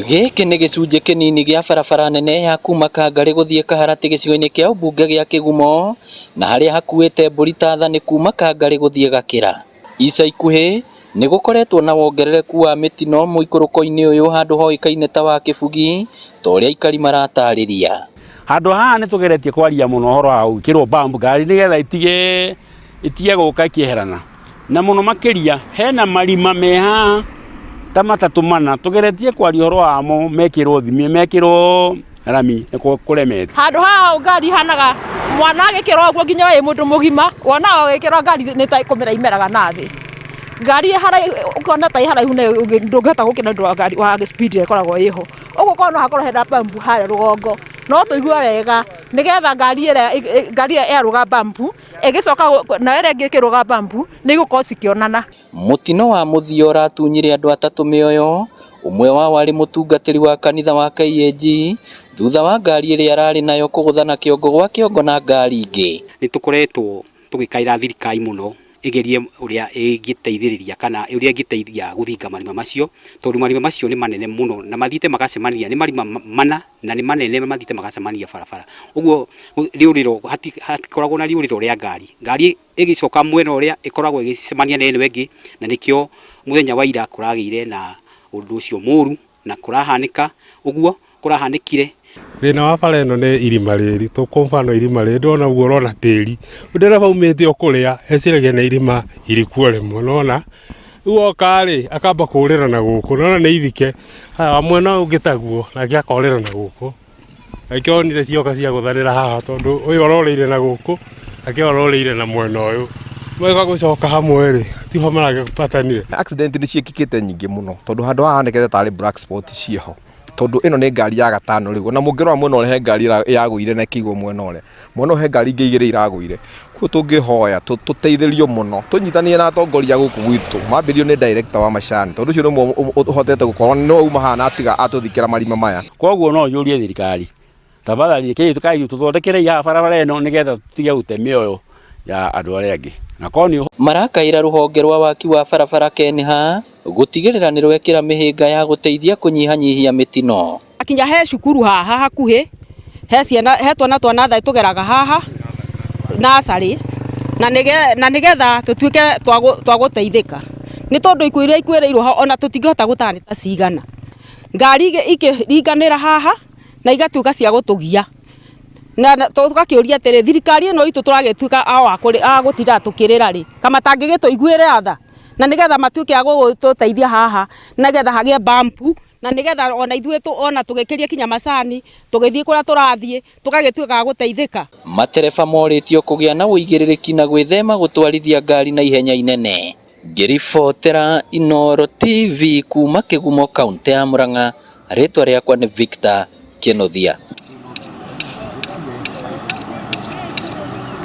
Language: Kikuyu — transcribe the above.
Gĩkĩ nĩ gĩcunjĩ kĩnini gĩa barabara nene ya kuma Kangarĩ gũthiĩ Kaharatĩ gĩcigo-inĩ kĩa ũmbunge gĩa Kĩgumo na harĩa hakuĩte mbũri ta thani kuma Kangarĩ gũthiĩ Gakĩra. Ica ikuhĩ nĩ gũkoretwo na wongerereku wa mĩtino mũikũrũko-inĩ ũyũ handũ hoĩkaine ta wa Kĩbugi ta ũrĩa aikari maratarĩria. Handũ haha nĩ tũgeretie kwaria mũno ũhoro wa gwĩkĩrwo bump ngari nĩgetha itige itige gũka ikĩeherana. Na mũno makĩria hena marima me haha ta matatũ mana tũgeretie kwaria ũhoro wamo mekĩrwo thimi mekĩrwo rami nĩ kũremete. Handũ haha ngari ihanaga mwana agĩkĩrwo ũguo nginya wĩ mũndũ mũgima wonaga ũgĩkĩrwo ngari nĩ ta kũmera imeraga na thĩ. Ngari ũkona ta ĩ haraihu na ndũngĩhota gũkĩra nĩ ũndũ wa ngari wa speed ĩrĩa ĩkoragwo ĩho. Ũguo korwo no hakorwo hena bump harĩa rũgongo no tũigue wega nĩgetha ngari ĩrĩa ngari ĩrĩa yarũga bump ĩgĩcoka nayo ĩrĩa ĩngĩ ĩkĩrũga bump nĩ igũkorwo cikĩonana. Mũtino wa mũthia ũratunyire andũ atatũ mĩoyo, ũmwe wao arĩ mũtungatĩri wa kanitha wa KAG, thutha wa ngari ĩrĩa ararĩ nayo kũgũthana kĩongo gwa kĩongo na ngari ingĩ. Nĩ tũkoretwo tũgĩkaĩra thirikari mũno ĩgerie ũrĩa ĩngĩteithĩrĩria kana ũrĩa ĩngĩteithia gũthinga marima macio, tondũ marima macio nĩ manene mũno na mathiĩte magacemania, nĩ marima mana na nĩ manene mathiĩte magacemania barabara. Ũguo rĩũrĩro hatikoragwo na rĩũrĩro rĩa ngari. Ngari ĩgĩcoka mwena ũrĩa ĩkoragwo ĩgĩcemania na ĩno ĩngĩ, na nĩkĩo mũthenya wa ira kũragĩire na ũndũ ũcio mũru na kũrahanĩka ũguo kũrahanĩkire. Thĩna wa bara ĩno nĩ irima rĩrĩ, kwa mfano irima rĩrĩ ndona ũguo ũrona tĩri, ndereba aumĩte o kũrĩa eciragia nĩ irima iriku o rĩmwe nĩwona, rĩu oka rĩ akamba kũrĩra na gũkũ nĩwona nĩ ithike, haya wa mwena ũyũ ũngĩ taguo nake akorĩra na gũkũ, na nĩkĩo wonire cioka ciagũthanĩra haha tondũ ũyũ arorĩire na gũkũ nake ũyũ arorĩire na mwena ũyũ, moka gũcoka hamwe rĩ tiho maragĩbatanire. Accident nĩ ciĩkĩkĩte nyingĩ mũno tondũ handũ haha hanĩkĩte tarĩ black spot ciĩho. Tondũ ĩno nĩ ngari ya gatano rĩu, ona mũngĩrora mwena ũrĩa he ngari yagũire na ĩkĩigwo mwena ũrĩa, mwena ũyũ he ngari ingĩ igĩrĩ iragũire. Koguo tũngĩhoya tũteithĩrĩrio mũno, tũnyitanĩre na atongoria a gũkũ gwitũ, mambĩrĩrio nĩ director wa macani, tondũ ũcio nĩwe ũhotete gũkorwo nĩwe uma haha na atiga atũthikĩra marima maya. Koguo no njũrie thirikari tafadhali rekei tũthondekerei haha barabara ĩno nĩgetha tũtige gũte mĩoyo ya andũ arĩa angĩ. Na korwo nĩ Marakaĩra rũhonge rwa waki wa barabara KENHA gũtigĩrĩra nĩ rwekĩra mĩhĩnga ya gũteithia kũnyihanyihia mĩtino. Kinya he cukuru haha hakuhĩ, he ciana he twana twa natharĩ tũgeraga haha nacarĩ na nĩgetha tũtuĩke twa gũteithĩka. Nĩ tondũ ikuũ iria ikuĩrĩirwo ho ona tũtingĩhota gũtara nĩ ta cigana. Ngari ikĩringanĩra haha na igatuĩka cia gũtũgia. Na tũgakĩũria atĩrĩ, thirikari ĩno itũ tũragĩtuĩka a gũtinda tũkĩrĩra rĩ, ka matangĩgĩtũiguĩra tha? Na nĩgetha matuĩke a gũtũteithia haha, nĩgetha hagĩe bump, na nĩgetha ona ithuĩ ona tũgĩkĩrie kinya macani, tũgĩthiĩ kũrĩa tũrathiĩ, tũgagĩtuĩka a gũteithĩka. Matereba morĩtio kũgĩa na ũigĩrĩrĩki na gwĩthema gũtwarithia ngari na ihenya inene. Ngĩribotera Inooro TV kuma Kĩgumo kauntĩ ya Murang'a, rĩtwa rĩakwa nĩ Victor Kĩnuthia.